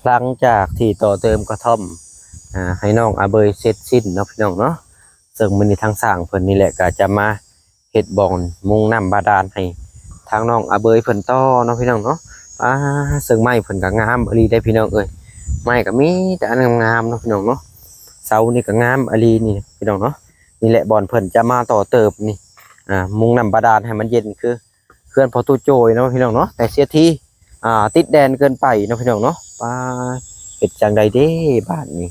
ຫຼັງຈາກທີ່ຕໍ່ເຕີມກະທ່ອມ ອ່າ ໃຫ້ນ້ອງອາເບີຍເສັດສິ້ນເນາະພີ່ນ້ອງເນາະ, ເຊິ່ງມື້ນີ້ທາງຊ່າງເພິ່ນນີ້ແຫຼະກະຈະມາເຮັດບ່ອນມຸງນ້ຳບາດານໃຫ້ທາງນ້ອງອາເບີຍເພິ່ນຕໍ່ເນາະພີ່ນ້ອງເນາະ. ອ່າ ເຊິ່ງໄມ້ເພິ່ນກະງາມອີ່ຫຼີເດ້ພີ່ນ້ອງເອີຍ, ໄມ້ກະມີແຕ່ອັນງາມໆເນາະພີ່ນ້ອງເນາະ. ເສົານີ້ກະງາມອີ່ຫຼີນີ້ພີ່ນ້ອງເນາະ. ນີ້ແຫຼະບ່ອນເພິ່ນຈະມາຕໍ່ເຕີມນີ້ ອ່າ ມຸງນ້ຳບາດານໃຫ້ມັນເຢັນຄື ເຮືອນພໍ່ຕູ້ໂຈຍເນາະພີ່ນ້ອງເນາະ, ແຕ່ເສຍທີ ອ່າ ຕິດແດນເກີນໄປເນາະພີ່ນ້ອງເນາະ. ປ້າ ເຮັດຈັ່ງໃດເດ້ບາດນີ້.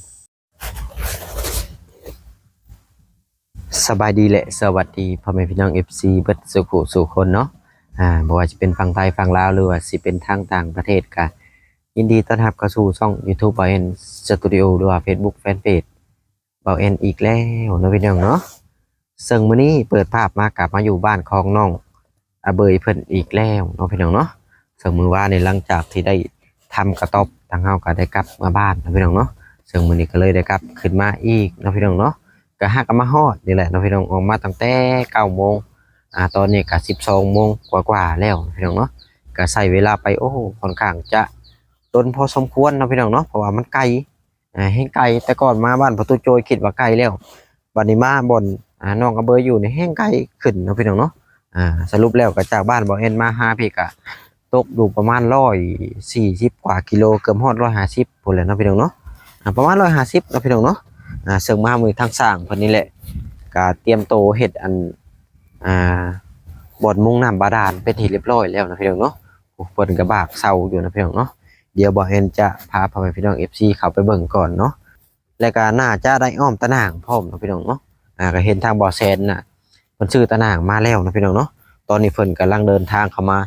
ສະບາຍດີ ແລະ ສະຫວັດດີພໍ່ແມ່ພີ່ນ້ອງ ເອັຟຊີ ເບິດສູ່ຜູ້ສູ່ຄົນເນາະ, ອ່າ ບໍ່ວ່າຈະເປັນຝັ່ງໄທຝັ່ງລາວ ຫຼືວ່າຊິເປັນທາງຕ່າງປະເທດ ກະຍິນດີຕ້ອນຮັບເຂົ້າສູ່ຊ່ອງຢູທູບ Bowen Studio ຫຼືວ່າ Facebook Fanpage Bowen ອີກແລ້ວເນາະພີ່ນ້ອງເນາະ. ເຊິ່ງມື້ນີ້ເປີດພາບມາ ກັບມາຢູ່ບ້ານຂອງນ້ອງອາເບີຍເພິ່ນອີກແລ້ວເນາະພີ່ນ້ອງເນາະ. ເຊິ່ງມື້ວານນີ້ ຫຼັງຈາກທີ່ໄດ້ທຳກະຕ໊ອບ ທາງເຮົາກະໄດ້ກັບເມືອບ້ານເນາະພີ່ນ້ອງເນາະ. ເຊິ່ງມື້ນີ້ກະເລີຍໄດ້ກັບຂຶ້ນມາອີກເນາະພີ່ນ້ອງເນາະ, ກະຫາກະມາຮອດນີ້ແຫຼະເນາະພີ່ນ້ອງ, ອອກມາຕັ້ງແຕ່ເກົ້າໂມງ ອ່າ ຕອນນີ້ກະສິບສອງໂມງກວ່າໆແລ້ວເນາະພີ່ນ້ອງເນາະ. ກະໃຊ້ເວລາໄປ ໂອ້ ຂ້ອນຂ້າງຈະດົນພໍສົມຄວນເນາະພີ່ນ້ອງເນາະ, ເພາະວ່າມັນໄກ ອ່າ ແຮ່ງໄກ. ແຕ່ກ່ອນມາບ້ານປະຕູໂຈຍຄິດວ່າໄກແລ້ວ, ບັດນີ້ມາບ່ອນ ອ່າ ນ້ອງອາເບີຍຢູ່ນີ້ແຮ່ງໄກຂຶ້ນເນາະພີ່ນ້ອງເນາະ. ອ່າ ສະຫຼຸບແລ້ວກໍຈາກບ້ານບ່າວແອນມາຫາພີ້ກໍຕົກຢູ່ປະມານຮ້ອຍສີ່ສິບກວ່າກິໂລ, ເກືອບຮອດຮ້ອຍຫ້າສິບພຸ້ນແຫຼະເນາະພີ່ນ້ອງເນາະ, ອ່າ ປະມານຮ້ອຍຫ້າສິບເນາະພີ່ນ້ອງເນາະ. ອ່າ ເຊິ່ງມາມື້ທາງຊ່າງເພິ່ນນີ້ແຫຼະ ກໍຕຽມໂຕເຮັດອັນ ອ່າ ບ່ອນມຸງນ້ຳບາດານເປັນທີ່ຮຽບຮ້ອຍແລ້ວເນາະພີ່ນ້ອງເນາະ. ໂອ້ ເພິ່ນກໍບາກເສົາຢູ່ເນາະພີ່ນ້ອງເນາະ. ດຽວບ່າວແອນຈະພາພໍ່ແມ່ພີ່ນ້ອງເອັຟຊີເຂົ້າໄປເບິ່ງກ່ອນເນາະ, ແລ້ວກໍໜ້າຈະໄດ້ອ້ອມຕາໜ່າງພ້ອມເນາະພີ່ນ້ອງເນາະ. ອ່າ ກໍເຫັນທາງບ່າວແຊນນະ ເພິ່ນຊື້ຕາໜ່າງມາແລ້ວເນາະພີ່ນ້ອງເນາະ. ຕອນນີ້ເພິ່ນກຳລັງເດີນທາງເຂົ້າມາ,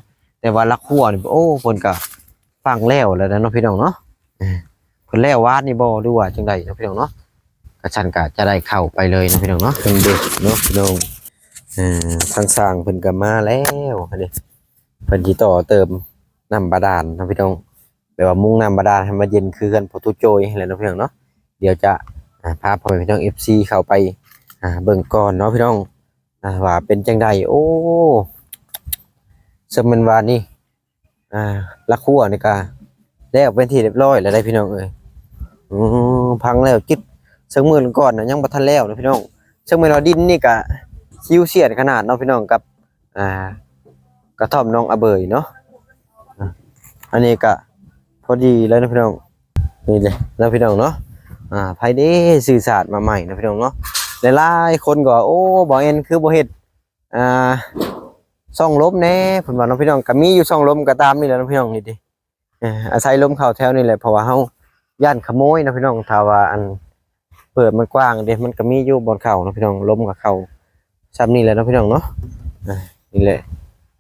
ແຕ່ວ່າຫຼັກຮົ້ວນີ້ ໂອ້ ເພິ່ນກໍຝັງແລ້ວແລ້ວເນາະພີ່ນ້ອງເນາະ. ເພິ່ນແລ້ວວານນີ້ບໍ່ ຫຼືວ່າຈັ່ງໃດເນາະພີ່ນ້ອງເນາະ. ກະຊັ້ນກະຈະໄດ້ເຂົ້າໄປເລີຍເນາະພີ່ນ້ອງເນາະ. ເພິ່ນເດັກເນາະພີ່ນ້ອງ, ເອີ ທາງຊ່າງເພິ່ນກໍມາແລ້ວ ອັນນີ້ ເພິ່ນຊິຕໍ່ເຕີມນ້ຳບາດານເນາະພີ່ນ້ອງ, ແບບວ່າມຸງນ້ຳບາດານໃຫ້ມັນເຢັນຄືເຮືອນພໍ່ຕູ້ໂຈຍຫັ້ນແຫຼະເນາະພີ່ນ້ອງເນາະ. ດຽວຈະ ອ່າ ພາພໍ່ແມ່ພີ່ນ້ອງເອັຟຊີເຂົ້າໄປ ອ່າ ເບິ່ງກ່ອນເນາະພີ່ນ້ອງ ອ່າ ວ່າເປັນຈັ່ງໃດ. ໂອ້ ເຊິ່ງແມ່ນວ່ານີ້ ອ່າ ຫຼັກຮົ້ວນີ້ກະແລ້ວເປັນທີ່ຮຽບຮ້ອຍແລ້ວໄດ໋ພີ່ນ້ອງເອີຍ. ອື ພັງແລ້ວຈິດ, ເຊິ່ງມື້ກ່ອນນະຍັງບໍ່ທັນແລ້ວເນາະພີ່ນ້ອງ. ເຊິ່ງແມ່ນວ່າດິນນີ້ກະຊິວສຽນຂະໜາດເນາະພີ່ນ້ອງ ກັບ ອ່າ ກະທ່ອມນ້ອງອາເບີຍເນາະ. ອ່າ ອັນນີ້ກະພໍດີເລີຍເນາະພີ່ນ້ອງ, ນີ້ເດ້ເນາະພີ່ນ້ອງເນາະ. ອ່າ ໃຜເດ້ຊື້ສາດມາໃໝ່ເນາະພີ່ນ້ອງເນາະ. ຫຼາຍໆຄົນກໍວ່າ ໂອ້ ບ່າວແອນຄືບໍ່ເຮັດ ອ່າ ຊ່ອງລົມແດ່ ເພິ່ນວ່າເນາະພີ່ນ້ອງ. ກໍມີຢູ່ຊ່ອງລົມກໍຕາມນີ້ແຫຼະເນາະພີ່ນ້ອງ, ນີ້ຕິ ເອີ ອາໄສລົມເຂົ້າແຖວນີ້ແຫຼະ ເພາະວ່າເຮົາຢ້ານຂະໂມຍເນາະພີ່ນ້ອງ. ຖ້າວ່າອັນເປີດມັນກວ້າງເດ້ ມັນກໍມີຢູ່ບ່ອນເຂົ້າເນາະພີ່ນ້ອງ, ລົມກໍເຂົ້າຊ່ຳນີ້ແຫຼະເນາະພີ່ນ້ອງເນາະ. ອ່າ ນີ້ແຫຼະ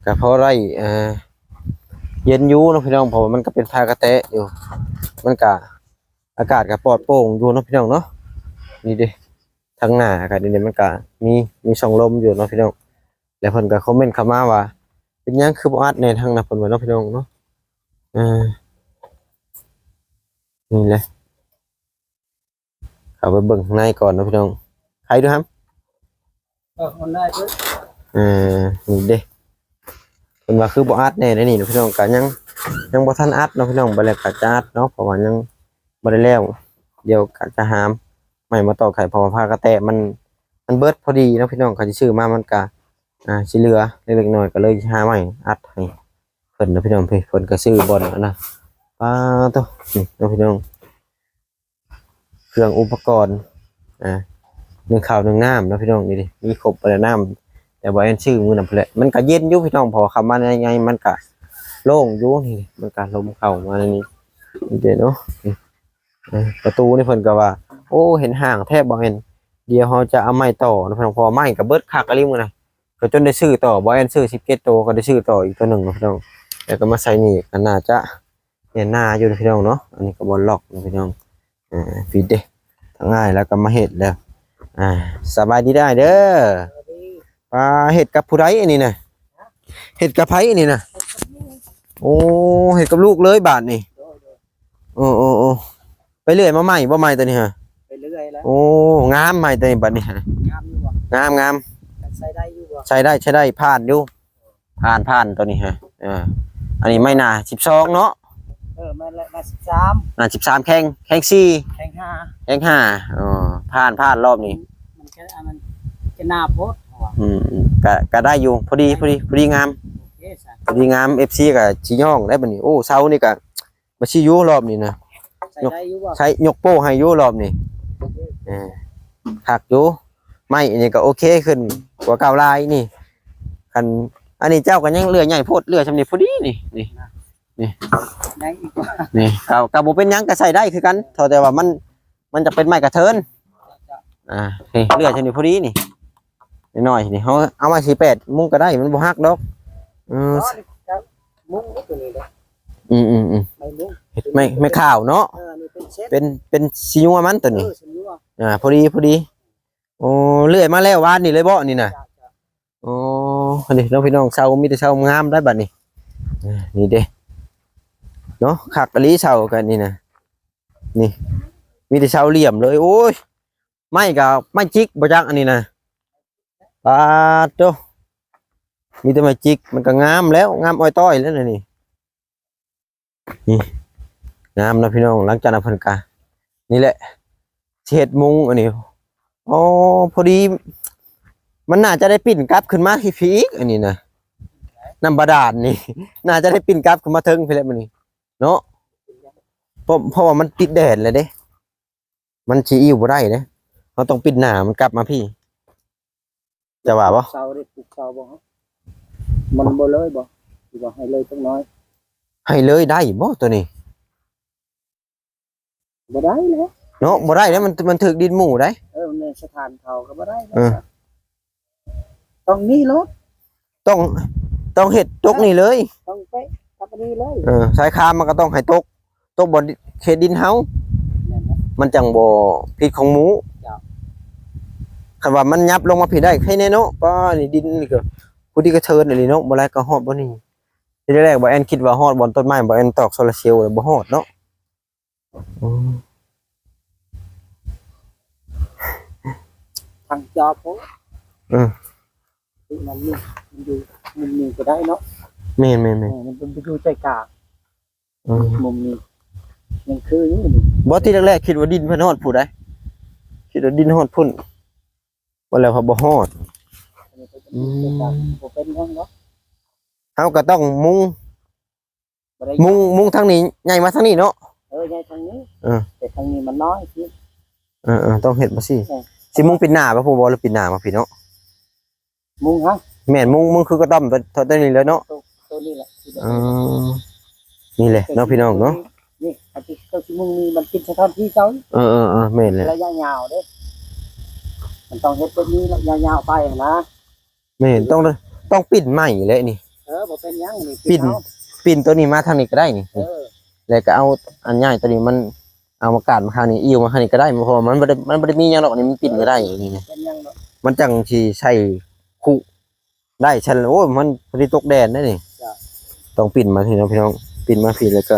ກໍພໍໄດ້ ເອີ ເຢັນຢູ່ເນາະພີ່ນ້ອງ, ເພາະວ່າມັນກໍເປັນຜ້າກະແຕະຢູ່, ມັນກໍ ອາກາດກໍປອດໂປ່ງຢູ່ເນາະພີ່ນ້ອງເນາະ. ນີ້ເດ້ ທາງໜ້າກໍນີ້ເດ້ ມັນກໍມີ ມີຊ່ອງລົມຢູ່ເນາະພີ່ນ້ອງ. ແລ້ວເພິ່ນກໍຄອມເມັນເຂົ້າມາວ່າ ເປັນຫຍັງຄືບໍ່ອັດແດ່ທາງໜ້າເພິ່ນວ່າເນາະພີ່ນ້ອງເນາະ. ເອີ ນີ້ແຫຼະ ເຂົ້າໄປເບິ່ງຂ້າງໃນກ່ອນເນາະພີ່ນ້ອງ. ໃຄດູຫຳ ເອີ ມັນໄດ້ເດີ້ ເອີ ນີ້ເດ້ ເພິ່ນວ່າຄືບໍ່ອັດແດ່ໃນນີ້ເນາະພີ່ນ້ອງ. ກະຍັງ ຍັງບໍ່ທັນອັດເນາະພີ່ນ້ອງ, ບັດແລ້ວກະຈະອັດເນາະ ເພາະວ່າຍັງບໍ່ໄດ້ແລ້ວ. ດຽວກະຈະຫາໄມ້ມາຕອກໄຂ ເພາະວ່າຜ້າກະແຕະມັນ ມັນເບິດພໍດີເນາະພີ່ນ້ອງ. ຄັນຊິຊື້ມາມັນກະ ອ່າ ຊິເຫຼືອເລັກໆນ້ອຍໆ, ກໍເລີຍຫາໄມ້ອັດໃຫ້ເພິ່ນເນາະພີ່ນ້ອງ. ເພິ່ນ ເພິ່ນກໍຊື້ບ່ອນອັນນະ ປາໂຕ ນີ້ເນາະພີ່ນ້ອງ. ເຄື່ອງອຸປະກອນ ອ່າ ໜຶ້ງເຂົ້າໜຶ້ງນ້ຳເນາະພີ່ນ້ອງ. ນີ້ເດ້ ມີຄົບແລ້ວ ນ້ຳ ແຕ່ບໍ່ແມ່ນຊື້ມື້ນັ້ນພຸ້ນແຫຼະ. ມັນກໍເຢັນຢູ່ພີ່ນ້ອງ ເພາະວ່າເຂົ້າມາໃນໃນມັນກໍໂລ່ງຢູ່. ນີ້ມັນກໍລົມເຂົ້າມາໃນນີ້ ນີ້ເດ້ເນາະ. ນີ້ ເອີ ປະຕູນີ້ເພິ່ນກໍວ່າ ໂອ້ ເຫັນຫ່າງແທ້ບໍ່ແມ່ນ, ດຽວເຮົາຈະເອົາໄມ້ຕໍ່ເນາະພີ່ນ້ອງ ເພາະວ່າໄມ້ກໍເບິດຄັກອີ່ຫຼີມື້ນະ. ກໍຈົນໄດ້ຊື້ຕໍ່ ບໍ່ແມ່ນຊື້ສິບເຈັດໂຕ ກໍໄດ້ຊື້ຕໍ່ອີກໂຕໜຶ່ງເນາະພີ່ນ້ອງ. ແລ້ວກໍມາໃສ່ນີ້ກໍໜ້າຈະ ແມ່ນນາຢູ່ເນາະພີ່ນ້ອງເນາະ. ອັນນີ້ກໍບ່ອນລັອກເນາະພີ່ນ້ອງ. ເອີ ຜິດເດ້ ທາງອ້າຍລາວກໍມາເຮັດແລ້ວ. ອ່າ ສະບາຍດີເດີອ້າຍເດີ. ປາ ເຮັດກັບຜູ້ໃດອັນນີ້ນະ? ເຮັດກັບໃຜອັນນີ້ນະ? ໂອ້ ເຮັດກັບລູກເລີຍບາດນີ້. ໂອ້ ໂອ້ ໂອ້ ໄປເລື່ອຍມາໃໝ່ບໍ່ ໄມ້ຕົວນີ້ຫະ? ໄປເລື່ອຍແລ້ວ. ໂອ້ ງາມໄມ້ຕົວນີ້ບາດນີ້ຫະ. ງາມຢູ່ບໍ່? ງາມ ງາມ. ໃຊ້ໄດ້ຢູ່ບໍ່? ໃຊ້ໄດ້ ໃຊ້ໄດ້ ຜ່ານຢູ່. ຜ່ານ ຜ່ານຕົວນີ້ຮະ. ເອີ ອັນນີ້ໄມ້ໜາສິບສອງເນາະ. ເອີ ແມ່ນແຫຼະ ໜ້າສິບສາມ ໜ້າສິບສາມແຂ່ງ ແຂ່ງສີ່ ແຂ່ງຫ້າ ແຂ່ງຫ້າ. ອໍ ຜ່ານ ຜ່ານ ລອບນີ້ ມັນຈະ ມັນຈະໜ້າໂພດ ເພາະວ່າ ອືມ ກະ ກະໄດ້ຢູ່ ພໍດີ ພໍດີ ພໍດີງາມ ໂອເຄຊະ ພໍດີງາມ. ເອັຟຊີກະຊິຍ້ອງໄດ້ບັດນີ້. ໂອ້ ເສົານີ້ກະ ບໍ່ຊິຢູ່ລອບນີ້ນະ ໃຊ້ໄດ້ຢູ່ບໍ່? ໃຊ້ຍົກໂປ້ໃຫ້ຢູ່ລອບນີ້. ເອີ ຄັກຢູ່ ໄມ້ອັນນີ້ກໍໂອເຄຂຶ້ນກວ່າເກົ່າຫຼາຍນີ້. ຄັນອັນນີ້ເຈົ້າກໍຍັງເລື່ອຍໃຫຍ່ໂພດ ເລື່ອຍຊ່ຳນີ້ພໍດີນີ້ ນີ້ ນີ້ ໃຫຍ່ອີກວ່າ ນີ້ ກໍ ກໍບໍ່ເປັນຫຍັງ ກໍໃຊ້ໄດ້ຄືກັນ ເທົ່າແຕ່ວ່າມັນ ມັນຈະເປັນໄມ້ກະເທີນ. ອ່າ ນີ້ເລື່ອຍຊ່ຳນີ້ພໍດີນີ້ ນ້ອຍໆນີ້ ເຮົາເອົາມາສີ່ແປດມຸງກໍໄດ້ ມັນບໍ່ຫັກດອກ. ເອີ ມຸງຕົວນີ້ເດ້ ອືມໆໆ ໄມ້ມຸງ ເຮັດໄມ້ ໄມ້ຂາວເນາະ. ເອີ ນີ້ເປັນເຊັດ ເປັນ ເປັນສີນົວມັນຕົວນີ້. ເອີ ສີນົວ ອ່າ ພໍດີ ພໍດີ. ໂອ້ ເລື່ອຍມາແລ້ວວານນີ້ເລີຍບໍນີ້ນະ? ໂອ້ ອັນນີ້ເນາະພີ່ນ້ອງ ເສົາມີແຕ່ເສົາງາມໄດ໋ບັດນີ້. ອ່າ ນີ້ເດ້ເນາະ ຄັກອີ່ຫຼີເສົາກັນນີ້ນະ ນີ້ ມີແຕ່ເສົາຫຼ່ຽມເລີຍ. ໂອ້ຍ ໄມ້ກໍໄມ້ຈິກບໍ່ຈັກອັນນີ້ນະ ປາດໂທ້ ມີແຕ່ໄມ້ຈິກ ມັນກໍງາມແລ້ວ ງາມອ້ອຍຕ້ອຍແລ້ວນະນີ້. ນີ້ ງາມເນາະພີ່ນ້ອງ. ຫຼັງຈາກນັ້ນເພິ່ນກະ ນີ້ແຫຼະ ຊິເຮັດມຸງອັນນີ້. ອໍ ພໍດີ ມັນໜ້າຈະໄດ້ປິ່ນກັບຂຶ້ນມາພີ້ອີກ ອັນນີ້ນະ ນ້ຳບາດານນີ້ ໜ້າຈະໄດ້ປິ່ນກັບຂຶ້ນມາເທິງພີ້ແຫຼະບັດນີ້ເນາະ ເພາະ ເພາະວ່າມັນຕິດແດນແລ້ວເດ້ ມັນຊິອີ່ວບໍ່ໄດ້ເດ້ ເຮົາຕ້ອງປິ່ນໜ້າມັນກັບມາພີ້. ຈະວ່າບໍ່? ເສົາເດ້ ປຸກເສົາບໍ່? ມັນບໍ່ເລີຍບໍ່? ຫຼືວ່າໃຫ້ເລີຍຈັກໜ້ອຍ? ໃຫ້ເລີຍໄດ້ບໍ່ຕົວນີ້? ບໍ່ໄດ້ແລ້ວເນາະ ບໍ່ໄດ້ແລ້ວ ມັນ ມັນຖືກດິນໝູ່ໄດ໋. ເອີ ແມ່ນ ສະຖານເຂົາກໍບໍ່ໄດ້ແລ້ວ. ເອີ ຕ້ອງນີ້ໂລດ ຕ້ອງ ຕ້ອງເຮັດຕົກນີ້ເລີຍ ຕ້ອງເປະກັບອັນນີ້ເລີຍ. ເອີ ຊາຍຄາມມັນກໍຕ້ອງໃຫ້ຕົກ ຕົກບ່ອນເຂດດິນເຮົາ ແມ່ນແລ້ວ ມັນຈັ່ງບໍ່ຜິດຂອງໝູ່. ເຈົ້າ ຄັນວ່າມັນຫຍັບລົງມາພີ້ໄດ້ ໃຄແນ່ເນາະ. ປ້າ ນີ້ດິນນີ້ກໍ ຜູ້ທີ່ກະເທີນອີ່ຫຼີເນາະ ບໍ່ໄດ້ກໍຮອດບໍ່ນີ້. ທີແລກບໍ່ແອນຄິດວ່າຮອດບ່ອນຕົ້ນໄມ້ ບໍ່ແອນຕອກໂຊລາເຊວ ແລ້ວບໍ່ຮອດເນາະ. ອືມ ທາງຈອບໂພດ. ເອີ ມັນ ມັນຢູ່ມຸມນີ້ກໍໄດ້ເນາະ. ແມ່ນໆໆ ເອີ ມັນເປັນຢູ່ໃຈກາງ. ເອີ ມຸມນີ້ຍັງຄືຢູ່ນີ້. ບໍ່ ທີແລກໆຄິດວ່າດິນເພິ່ນຮອດພຸ້ນໃດ໋ ຄິດວ່າດິນຮອດພຸ້ນ ວ່າແລ້ວເຂົາບໍ່ຮອດ. ອັນນີ້ເພິ່ນເປັນ ອືມ ບໍ່ເປັນຫຍັງດອກ. ເຮົາກໍຕ້ອງມຸງ ບໍ່ໄດ້ ມຸງ ມຸງທາງນີ້ໃຫຍ່ມາທາງນີ້ເນາະ. ເອີ ໃຫຍ່ທາງນີ້ ເອີ ແຕ່ທາງນີ້ມັນນ້ອຍຊິ. ເອີໆ ຕ້ອງເຮັດມາຊິ. ເອີ ຊິມຸງປິ່ນໜ້າບໍ່ ຜູ້ບໍ່ ຫຼືປິ່ນໜ້າມາພີ້ເນາະ? ມຸງຫະ? ແມ່ນ ມຸງ ມຸງຄືກະຕ້ອມຕົວ ຕົວນີ້ເລີຍເນາະ. ຕົວ ຕົວນີ້ແຫຼະ. ເອີ ນີ້ແຫຼະເນາະພີ່ນ້ອງເນາະ. ນີ້ ອັນທີ່ເຈົ້າຊິມຸງນີ້ມັນປິ່ນສະທ້ອນທີ່ເຈົ້າ. ເອີໆໆ ແມ່ນແຫຼະ ໄລຍະຍາວເດ້ ມັນຕ້ອງເຮັດແບບນີ້ໄລຍະຍາວໄປຫັ້ນນະ. ແມ່ນ ຕ້ອງ ຕ້ອງປິ່ນໃໝ່ແຫຼະນີ້. ເອີ ບໍ່ເປັນຫຍັງນີ້ ປິ່ນ ປິ່ນເອົາ ປິ່ນຕົວນີ້ມາທາງນີ້ກໍໄດ້ນີ້. ເອີ ແລ້ວກໍເອົາອັນໃຫຍ່ຕົວນີ້ ມັນເອົາມາການມາຂ້າງນີ້ ອີ່ວມາຂ້າງນີ້ກໍໄດ້ ເພາະວ່າມັນບໍ່ໄດ້ ມັນບໍ່ໄດ້ມີຫຍັງດອກນີ້ ມັນປິ່ນກໍໄດ້ນີ້ນະ. ເປັນຫຍັງດອກ ມັນຈັ່ງຊິໃສ່ຄຸໄດ້ຊັ້ນ. ໂອ້ຍ ມັນພໍດີຕົກແດນໄດ໋ນີ້. ຈ້ະ ຕ້ອງປິ່ນມາພີ້ເນາະພີ່ນ້ອງ ປິ່ນມາພີ້ ແລ້ວກໍ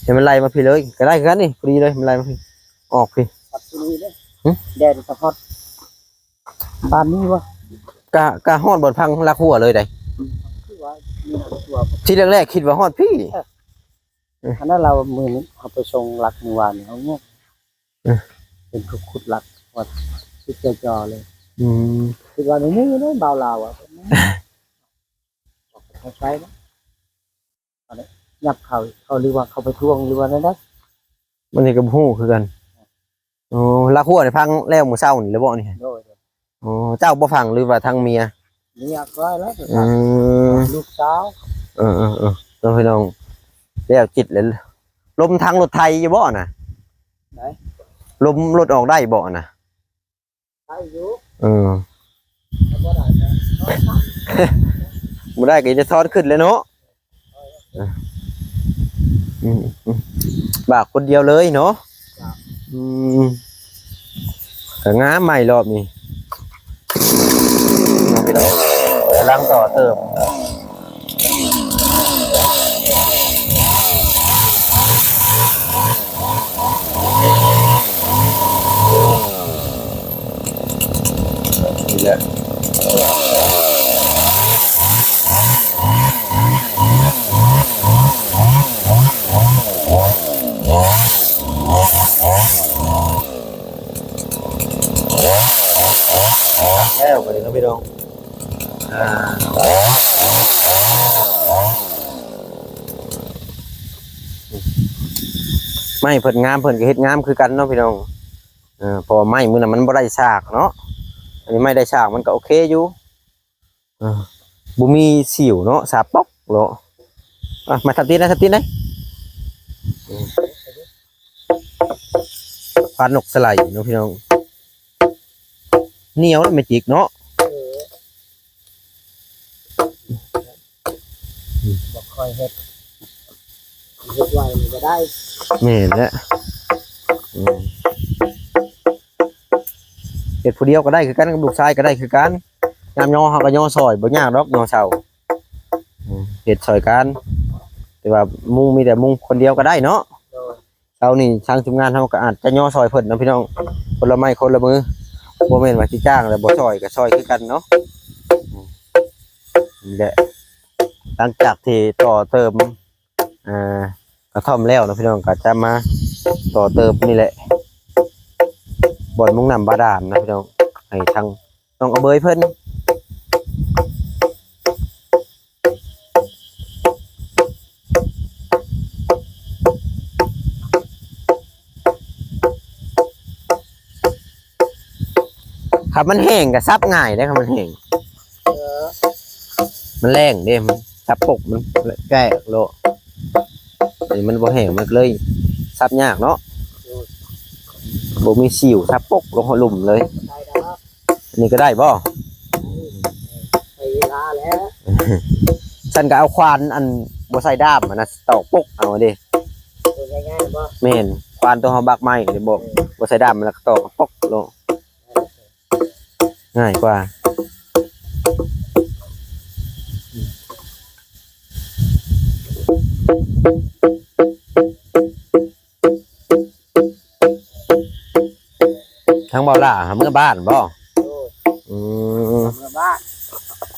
ໃຫ້ມັນໄຫຼມາພີ້ເລີຍກໍໄດ້ຄືກັນນີ້. ພໍດີເລີຍ ມັນໄຫຼມາພີ້ ອອກພີ້ ຮອດທີ່ນີ້ເດ້. ຫຶ? ແດນກໍຮອດ ປານນີ້ບໍ່? ກະ ກະຮອດບ່ອນພັງຫຼັກຫົວເລີຍໃດ໋. ຄືວ່າມີຫຼັກຫົວ ທີແລກໆຄິດວ່າຮອດພີ້. ເອີ ອັນນັ້ນລາວ ມື້ເຮົາໄປສົ່ງຫຼັກມື້ວານນີ້ ເຮົາງົງ. ເອີ ເປັນຜູ້ຂຸດຫຼັກວ່າສຸດຈອໆເລີຍ. ອືມ ຄິດວ່ານີ້ເດ້ ບ່າວລາວອະ ເຂົາໃຊ້ບໍ່? ອັນນີ້ຫຍັບເຂົາ ເຂົາ ຫຼືວ່າເຂົາໄປທວງ ຫຼືວ່າແນວໃດ? ອັນນີ້ກໍບໍ່ຮູ້ຄືກັນ. ອໍ ຫຼັກຫົວນີ້ພັງແລ້ວມື້ເຊົ້ານີ້ແລ້ວບໍ່ນີ້? ໂດຍໆ. ອໍ ເຈົ້າບໍ່ຝັງ ຫຼືວ່າທາງເມຍ? ເມຍກໍແລ້ວ. ອືມ ລູກສາວ. ເອີໆໆ ເນາະພີ່ນ້ອງ ແລ້ວຈິດແລ້ວ. ລົມທາງລົດໄຖຢູ່ບໍ່ນະ? ໃດ? ລົມລົດອອກໄດ້ບໍ່ນະ? ໄດ້ຢູ່. ເອີ ບໍ່ໄດ້ກໍ ບໍ່ໄດ້ກໍຈະຖອນຂຶ້ນແລ້ວເນາະ. ເອີ ອືມ ອືມ ບາກຄົນດຽວເລີຍເນາະ. ຈ້ະ ອືມ ກໍງາມໃໝ່ລອບນີ້ ພີ່ນ້ອງ ກຳລັງຕໍ່ເຕີມ. ນີ້ແຫຼະ ໄມ້ເພິ່ນງາມ ເພິ່ນກໍເຮັດງາມຄືກັນເນາະພີ່ນ້ອງ. ເອີ ເພາະວ່າໄມ້ມື້ນັ້ນມັນບໍ່ໄດ້ສາກເນາະ, ອັນນີ້ໄມ້ໄດ້ສາກມັນກໍໂອເຄຢູ່. ເອີ ບໍ່ມີສິວເນາະ ສາບປົກໂລະ. ອ່ະ ມາທັບຕີນໄດ້ ທັບຕີນໄດ້. ປານນົກສະໄລເນາະພີ່ນ້ອງ, ໜຽວແລ້ວແມ່ຈິກເນາະ. ເອີ ບໍ່ຄ່ອຍເຮັດ ເຮັດໄວນີ້ກໍໄດ້. ແມ່ນແຫຼະ. ອືມ ເຮັດຜູ້ດຽວກໍໄດ້ຄືກັນ ກັບລູກຊາຍກໍໄດ້ຄືກັນ. ຍາມຍໍເຮົາກໍຍໍຊ່ອຍ ບໍ່ຍາກດອກຍໍເຊົ່າ. ອືມ ເຮັດຊ່ອຍກັນ, ແຕ່ວ່າມຸງມີແຕ່ມຸງຄົນດຽວກໍໄດ້ເນາະ. ໂດຍ. ເຮົານີ້ທາງທີມງານເຮົາກໍອາດຈະຍໍຊ່ອຍເພິ່ນເນາະພີ່ນ້ອງ, ຄົນລະໄມ້ຄົນລະມື, ບໍ່ແມ່ນວ່າຊິຈ້າງແລ້ວບໍ່ຊ່ອຍ ກໍຊ່ອຍຄືກັນເນາະ. ນີ້ແຫຼະ ຫຼັງຈາກທີ່ຕໍ່ເຕີມ ອ່າ ກະທ່ອມແລ້ວເນາະພີ່ນ້ອງ, ກໍຈະມາຕໍ່ເຕີມນີ້ແຫຼະ ບ່ອນມຸ່ງນ້ຳບາດານເນາະພີ່ນ້ອງ, ໃຫ້ທາງ ນ້ອງອະເບີຍເພິ່ນ. ຄັນມັນແຫ້ງກໍສັບງ່າຍເດ້ ຄັນມັນແຫ້ງ. ເອີ ມັນແຫ້ງເດ້ ມັນສັບປົກ ມັນແກະໂລະ. ອັນນີ້ມັນບໍ່ແຫ້ງ ມັນກໍເລີຍສັບຍາກເນາະ. ໂດຍ. ບໍ່ມີສິວ ສັບປົກລົງຫົວລຸ່ມເລີຍ. ໄດ້ແລ້ວ. ອັນນີ້ກໍໄດ້ບໍ່? ໃຊ້ເວລາແຫຼະ. ຊັ້ນກໍເອົາຂວານອັນບໍ່ໃສ່ດ້າມຫັ້ນນະ ຕອກປົກເອົາເດ້. ຕົວງ່າຍໆບໍ່? ແມ່ນ, ຂວານຕົວເຮົາບັກໄມ້ນີ້ບໍ່ ເອີ ບໍ່ໃສ່ດ້າມ ແລ້ວກໍຕອກປົກໂລະ ງ່າຍກວ່າ. ທາງເບົາຫຼ້າຫາເມືອບ້ານບໍ່? ໂດຍ. ອືມ ເມືອບ້ານ.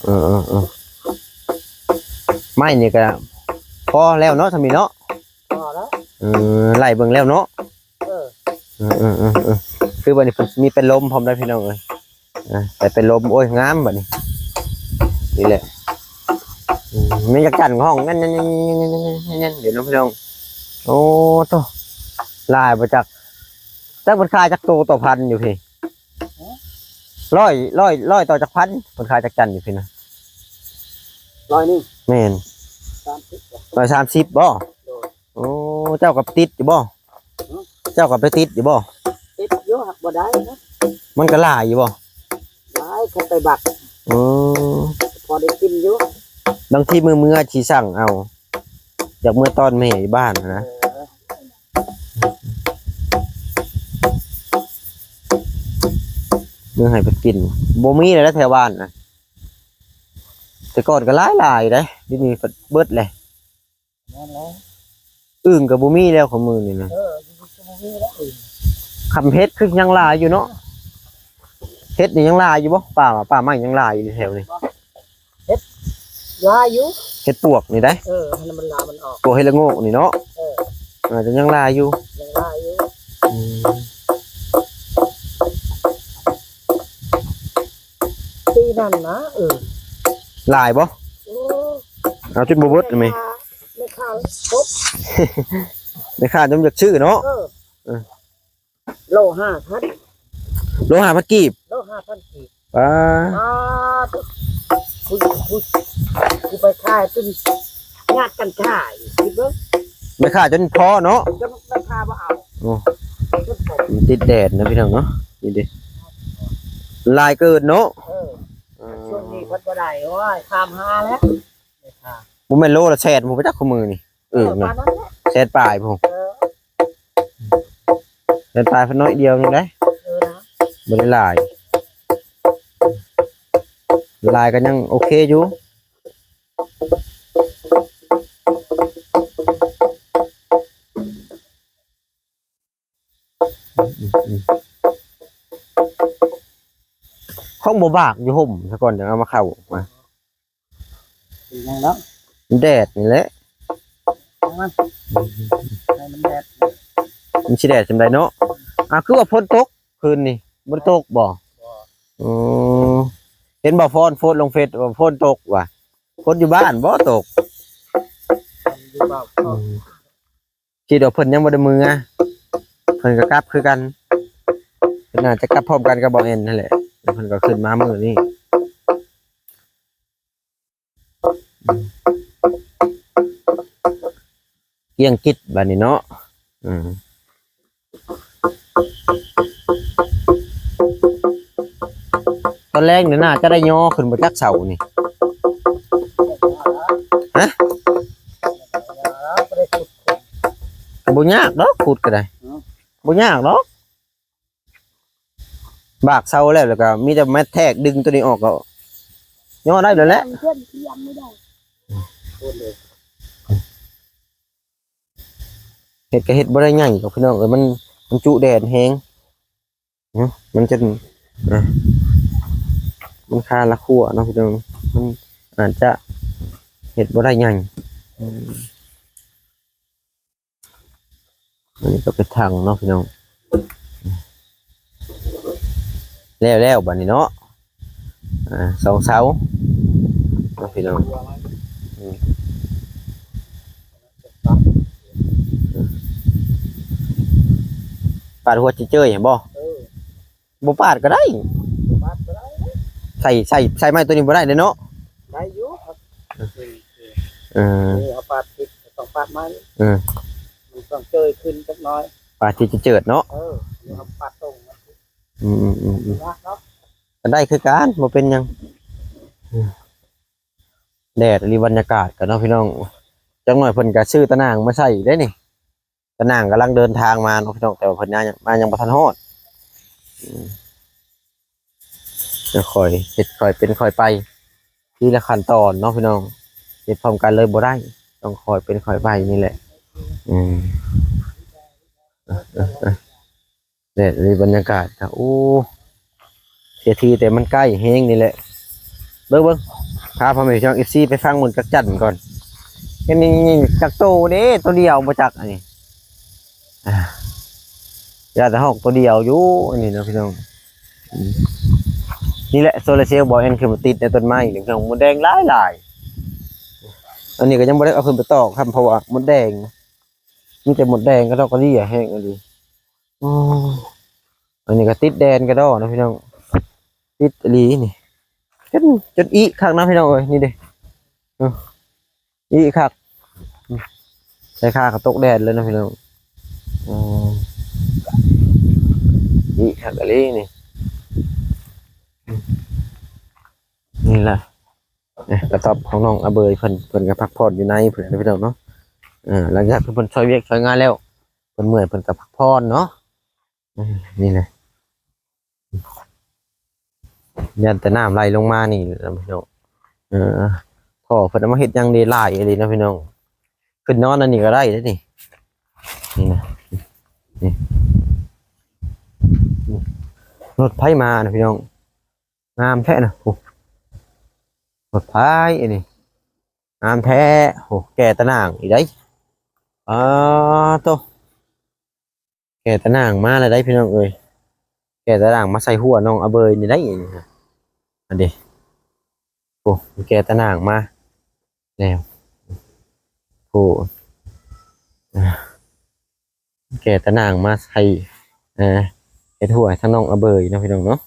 ເອີໆໆ ໄມ້ນີ້ກໍພໍແລ້ວເນາະ ຊ່ຳນີ້ເນາະ. ພໍແລ້ວ. ເອີ ໄລ່ເບິ່ງແລ້ວເນາະ. ເອີ ເອີໆໆ ຄືບັດນີ້ເພິ່ນມີເປັນລົມພ້ອມໄດ໋ພີ່ນ້ອງເອີຍ. ອ່າ ໄປເປັນລົມ ໂອ້ຍ ງາມບັດນີ້. ນີ້ແຫຼະ ອືມ ແມ່ນຈັກຈັ່ນຮ້ອງແມ່ນໆໆໆໆ ເດ້ເນາະພີ່ນ້ອງ. ໂອ້ໂຕ ຫຼາຍບໍ່ຈັກ ຈັກເພິ່ນຂາຍຈັກໂຕຕໍ່ພັນຢູ່ພີ້? ຮ້ອຍ ຮ້ອຍ ຮ້ອຍຕໍ່ຈັກພັນ ເພິ່ນຂາຍຈັກຈັ່ນຢູ່ພີ້ນະ? ຮ້ອຍໜຶ່ງ. ແມ່ນ ສາມສິບ ຮ້ອຍສາມສິບບໍ່? ໂດຍ. ໂອ້ ເຈົ້າກໍຕິດຢູ່ບໍ່? ຫື? ເຈົ້າກໍໄປຕິດຢູ່ບໍ່? ຕິດຢູ່ ຫາກບໍ່ໄດ້ນະ. ມັນກໍຫຼາຍຢູ່ບໍ່? ຫຼາຍ ຄັນໄປບັກ. ເອີ ພໍໄດ້ກິນຢູ່. ບາງທີມື້ເມືອຊິສັ່ງເອົາ ຢາກເມືອຕ້ອນແມ່ຢູ່ບ້ານນະ. ເອີ ເມືອໃຫ້ເພິ່ນກິນ ບໍ່ມີແລ້ວແຖວບ້ານນະ. ແຕ່ກ່ອນກໍຫຼາຍໆເດ້ ດຽວນີ້ເບິດແລ້ວ. ນັ້ນແຫຼະ ອຶ່ງກໍບໍ່ມີແລ້ວຂອງມື້ນີ້ນະ. ເອີ ຢູ່ນີ້ກໍບໍ່ມີແລ້ວອຶ່ງ. ຄຳເຫັດຄືຍັງຫຼາຍຢູ່ເນາະ. ເຫັດນີ້ຍັງຫຼາຍຢູ່ບໍ່? ປ່າ ປ່າໄມ້ຍັງຫຼາຍຢູ່ແຖວນີ້. ເຫັດຫຼາຍຢູ່ ເຫັດປວກນີ້ໄດ໋. ເອີ ໃຫ້ມັນລາມັນອອກ ພວກເຫັດລະໂງກນີ້ເນາະ. ເອີ ອາດຈະຍັງຫຼາຍຢູ່ ຍັງຫຼາຍຢູ່. ອືມ ປີນັ້ນນະ. ເອີ ຫຼາຍບໍ່? ໂອ້ ເອົາຈົນບໍ່ເບິດແມ່ ແມ່ຄ້າ ແມ່ຄ້າຈົບ ແມ່ຄ້າຈົນຢາກຊື້ເນາະ. ເອີ ເອີ ໂລຫ້າພັນ ໂລຫ້າພັນກີບ ໂລຫ້າພັນກີບ. ປ້າ ຜູ້ ຜູ້ ຜູ້ໄປຂາຍຈົນຍາດກັນຂາຍ ຄິດເບິ່ງ ແມ່ຄ້າຈົນພໍເນາະ ຈົນແມ່ຄ້າບໍ່ເອົາ. ໂອ້ ຈົນພໍ ມັນຕິດແດດນະພີ່ນ້ອງເນາະ. ນີ້ເດ້ ຫຼາຍເກີນເນາະ. ເອີ ເອີ ຊ່ວງນີ້ເພິ່ນບໍ່ໄດ້ ໂອ້ຍ ຂ້າມຫາແລ້ວແມ່ຄ້າ. ບໍ່ແມ່ນໂລລະແສນບໍ່ໄປຈັກ ຂອງມື້ນີ້. ເອີ ເອີ ນະ ປານນັ້ນແຫຼະ ແສນປາຍພຸ້ນ. ເອີ ແສນປາຍເພິ່ນໜ້ອຍດຽວໜຶ່ງເດ້. ເອີ ນະ ບໍ່ໄດ້ຫຼາຍ ຫຼາຍກໍຍັງໂອເຄຢູ່. ຂອງບໍ່ບາກຢູ່ຮົ່ມຊະກ່ອນ ຈັ່ງເອົາມາເຂົ້າມາ. ເປັນຫຍັງດອກ ແດດນີ້ແຫຼະ ເອົາມາ ໃຫ້ມັນແດດ ມັນຊິແດດຈັ່ງໃດເນາະ. ອ່າ ຄືວ່າຝົນຕົກຄືນນີ້ ບໍ່ໄດ້ຕົກບໍ່? ບໍ່. ອໍ ເຫັນບໍ່ ຟອນໂພສລົງເຟສວ່າຝົນຕົກວ່າ ຄົນຢູ່ບ້ານບໍ່ຕົກ. ຢູ່ບ້ານ ອືມ ຄິດວ່າເພິ່ນຍັງບໍ່ໄດ້ເມືອ ເພິ່ນກໍກັບຄືກັນ. ເພິ່ນໜ້າຈະກັບພ້ອມກັນກັບບ່າວແອນຫັ້ນແຫຼະ ແລ້ວເພິ່ນກໍຂຶ້ນມາມື້ນີ້. ກຽງກິດບາດນີ້ເນາະ. ອືມ ຕອນແລງນີ້ໜ້າຈະໄດ້ຍໍຂຶ້ນບໍ່ຈັກເສົານີ້ ຮະ? ກໍບໍ່ຍາກດອກ ຂຸດກໍໄດ້ ອືມ ບໍ່ຍາກດອກ. ບາກເສົາແລ້ວ ແລ້ວກໍມີແຕ່ແມັດແທກດຶງຕົວນີ້ອອກ ກໍຍໍໄດ້ແລ້ວແຫຼະ. ເພື່ອນເທີຍມບໍ່ໄດ້ ເຮັດກໍເຮັດບໍ່ໄດ້ໃຫຍ່ດອກພີ່ນ້ອງເອີຍ ມັນ ມັນຈຸແດດແຮງ ຫຶ ມັນຈົນ ອ່າ ມັນຄາລະຂົວເນາະພີ່ນ້ອງ ມັນອາດຈະເຮັດບໍ່ໄດ້ໃຫຍ່ ອືມ. ອັນນີ້ກໍເປັນຖັງເນາະພີ່ນ້ອງ ແລ້ວໆ ບາດນີ້ເນາະ ອ່າ ສອງເສົາເນາະພີ່ນ້ອງ ອືມ ປາດຫົວເຈີຍໆ ເຫັນບໍ່? ເອີ ບໍ່ປາດກໍໄດ້ ປາດກໍໄດ້ ໃສ່ ໃສ່ ໃສ່ໄມ້ຕົວນີ້ບໍ່ໄດ້ເດ້ເນາະ ໄດ້ຢູ່ ເອີ ເອີ ເອົາປາດຜິດ ຕ້ອງປາດໃໝ່ ເອີ ມັນຕ້ອງເຈີຍຂຶ້ນຈັກໜ້ອຍ ປາດທີ່ຈະເຈີຍເນາະ ເອີ ເອົາປາດຕົງ ອືມໆໆ ຍາກເນາະ ກໍໄດ້ຄືກັນ ບໍ່ເປັນຫຍັງ ອືມ ແດດອີ່ຫຼີ ບັນຍາກາດກໍເນາະພີ່ນ້ອງ ຈັກໜ້ອຍເພິ່ນກໍຊື້ຕາໜ່າງມາໃສ່ເດ້ນີ້. ຕາໜ່າງກຳລັງເດີນທາງມາເນາະພີ່ນ້ອງ ແຕ່ວ່າເພິ່ນມາຍັງ ມາຍັງບໍ່ທັນຮອດ ອືມ ຄ່ອຍເຮັດ ຄ່ອຍເປັນຄ່ອຍໄປ ທີລະຂັ້ນຕອນເນາະພີ່ນ້ອງ ເຮັດພ້ອມກັນເລີຍບໍ່ໄດ້ ຕ້ອງຄ່ອຍເປັນຄ່ອຍໄປນີ້ແຫຼະ ອືມ ເອີ ເອີ ເອີ ແດດ ບັນຍາກາດກໍ ໂອ້ ເສຍທີແຕ່ມັນໃກ້ແຮງນີ້ແຫຼະ ເບິ່ງໆ ພາພໍ່ແມ່ພີ່ນ້ອງເອັຟຊີໄປຟັງເບິ່ງຈັກຈັ່ນກ່ອນ ອັນນີ້ຈັກໂຕເດ້ ໂຕດຽວບໍ່ຈັກ ອັນນີ້ ອ່າ ຢ້ານແຕ່ຮອກໂຕດຽວຢູ່ ອັນນີ້ເນາະພີ່ນ້ອງ ອືມ ນີ້ແຫຼະ ໂຊລາເຊວບ່າວແອນຂຶ້ນມາຕິດໃນຕົ້ນໄມ້ນີ້ ພີ່ນ້ອງ ມົດແດງຫຼາຍໆ ອັນນີ້ກໍຍັງບໍ່ໄດ້ເອົາຂຶ້ນໄປຕອກຊ້ຳ ເພາະວ່າມົດແດງ ມີແຕ່ມົດແດງກັບດອກກະເດີ້ແຮງອີ່ຫຼີ ອໍ ອັນນີ້ກໍຕິດແດນກະດໍເນາະພີ່ນ້ອງ ຕິດອີ່ຫຼີນີ້ ຈົນ ຈົນອີກຄັກນະພີ່ນ້ອງເອີຍ ນີ້ເດ້ ເອີ ອີກຄັກ ໃສ່ຂາກໍຕົກແດນເລີຍເນາະພີ່ນ້ອງ ອໍ ອີກຄັກອີ່ຫຼີນີ້ ນີ້ລະ ເອີ ກະຕອບຂອງນ້ອງອາເບີຍເພິ່ນ ເພິ່ນກໍພັກຜ່ອນຢູ່ໃນພຸ້ນແຫຼະພີ່ນ້ອງເນາະ ເອີ ຫຼັງຈາກທີ່ເພິ່ນຊ່ອຍວຽກຊ່ອຍງານແລ້ວ ເພິ່ນເມື່ອຍເພິ່ນກໍພັກຜ່ອນເນາະ ເອີ ນີ້ແຫຼະ ຢ້ານແຕ່ນ້ຳໄຫຼລົງມານີ້ແຫຼະພີ່ນ້ອງ ເອີ ທໍ່ເພິ່ນເອົາມາເຮັດຫຍັງເດ ຫຼາຍອີ່ຫຼີເນາະພີ່ນ້ອງ ຂຶ້ນນອນອັນນີ້ກໍໄດ້ເດ້ນີ້ ນີ້ນະ ນີ້ ລົດໃຜມານະພີ່ນ້ອງ ງາມແທ້ນະ ໂອ້ ລົດໃຜອັນນີ້ ງາມແທ້ ໂອ້ ແກ່ຕາໜ່າງອີກໄດ໋ ອໍ ໂຕ ແກ່ຕາໜ່າງມາແລ້ວໄດ໋ພີ່ນ້ອງເອີຍ ແກ່ຕາໜ່າງມາໃສ່ຫົວນ້ອງອາເບີຍນີ້ໄດ໋ ອັນນີ້ ອັນເດ ໂອ້ ແກ່ຕາໜ່າງມາແລ້ວ ໂອ້ ແກ່ຕາໜ່າງມາໃສ່ ເອີ ເຮັດຫົວໃຫ້ທາງນ້ອງອາເບີຍເນາະພີ່ນ້ອງເນາະ